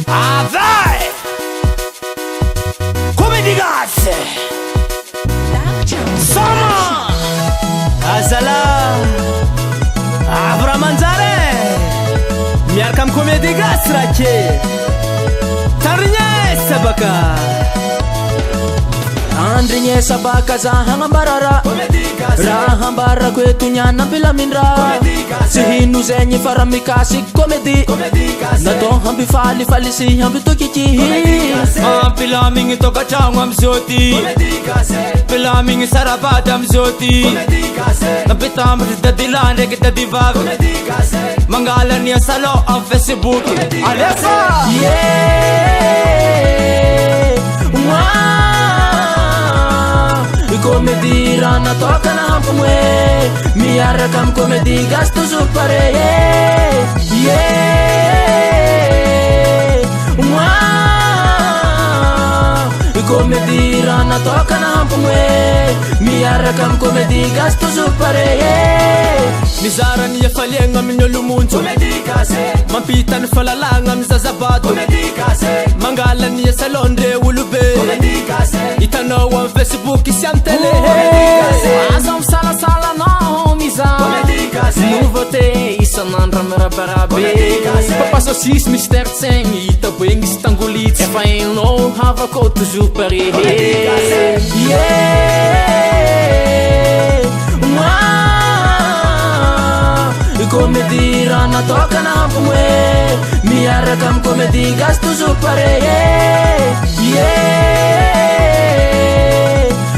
Avay! Comédie Gasy! Sama! Azala! Avy raha manjary e! Miaraka amin'ny Comédie Gasy rake! Tandrignesa baka! Tandrignesa baka za hagnambara raha Raha ambarako eto ny anampilamindra Tsy hino zegny fa raha mikasiky comédie Natao hampifalifaly sy hampitokiky. Mampilamigny tokantragno amizao ty. Mpilamigny sarabady amizao ty. Nampitambatry dadilahy ndraiky dadivavy. Mangala ny salon am Facebook. Alefa! Yeah! Mwah! Comédie raha natokana hampimoe miaraka am comédie gasy toujours paré. Yeah! Mwah! Comédie raha natokana hampimoe miaraka am comédie gasy toujours paré. Mizara ny hafaliagna amin'ny olo monjo. Mampita ny fahalalagna amin'ny zazabato. Mangala ny salon ndre olobe. Hitanao amin'ny Facebook sy amin'ny télé. Aza misalasala anao mizaha nouveauté isan'andro mirabarabe. Papa saucisse, Mister Tsegny, hita boegny sy tangolitsy. Efa hainao havako toujours paré. Yeah! Mwah! Comédie raha natokana hampimoe miaraka am comédie gasy toujours paré. Yeah!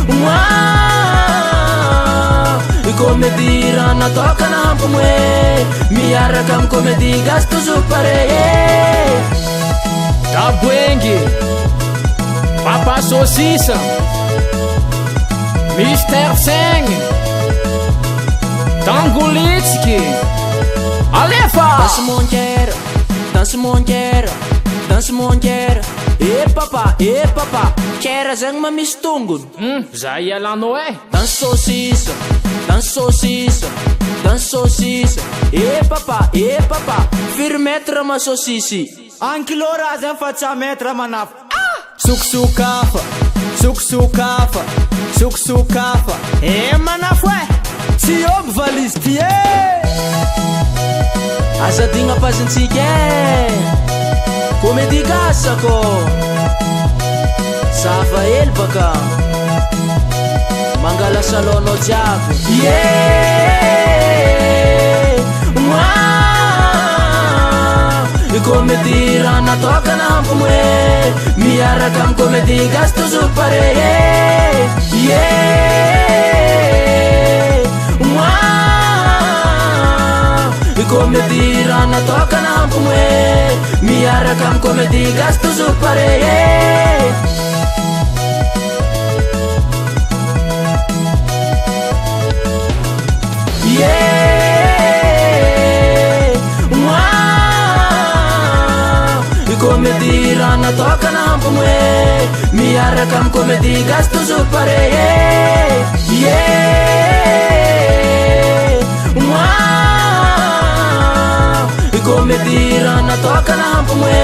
Mwah! Comédie raha natokana hampimoe miaraka am comédie gasy toujours paré. Daboengy, Papa saucisse, Mister Tsegny, Tangolitsiky. Alefa! Danse mon cœur, danse mon cœur, danse mon cœur. Eh papa, eh papa, cœur zegny ma misy tongony. Zay ialanao e. Danse saucisse, danse saucisse, danse saucisse. Eh papa, eh papa, firy mètre ma saucisse? Un kilo raha zegny fa tsy mètre manafo. Sokosokafa, sokosokafa, sokosokafa. Eh manafo e! Tsy omby valizy ty e! Azadigna pazintsika e! Comédie gasy ko! Zava hely baka! Mangala salonao jiaby. Yeah! Mwah! Comédie raha natokana hampimoe miaraka am comédie gasy toujours paré. Yeah! Mwah! Comédie raha natokana hampimoe miaraka am comédie gasy toujours paré. Yeah! Mwah! Comédie raha natokana hampimoe miaraka am comédie gasy toujours paré. Yeah! Mwah! Comédie raha natokana hampimoe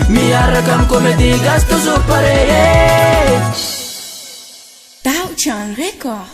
miaraka am comédie gasy toujours paré. Tao Record.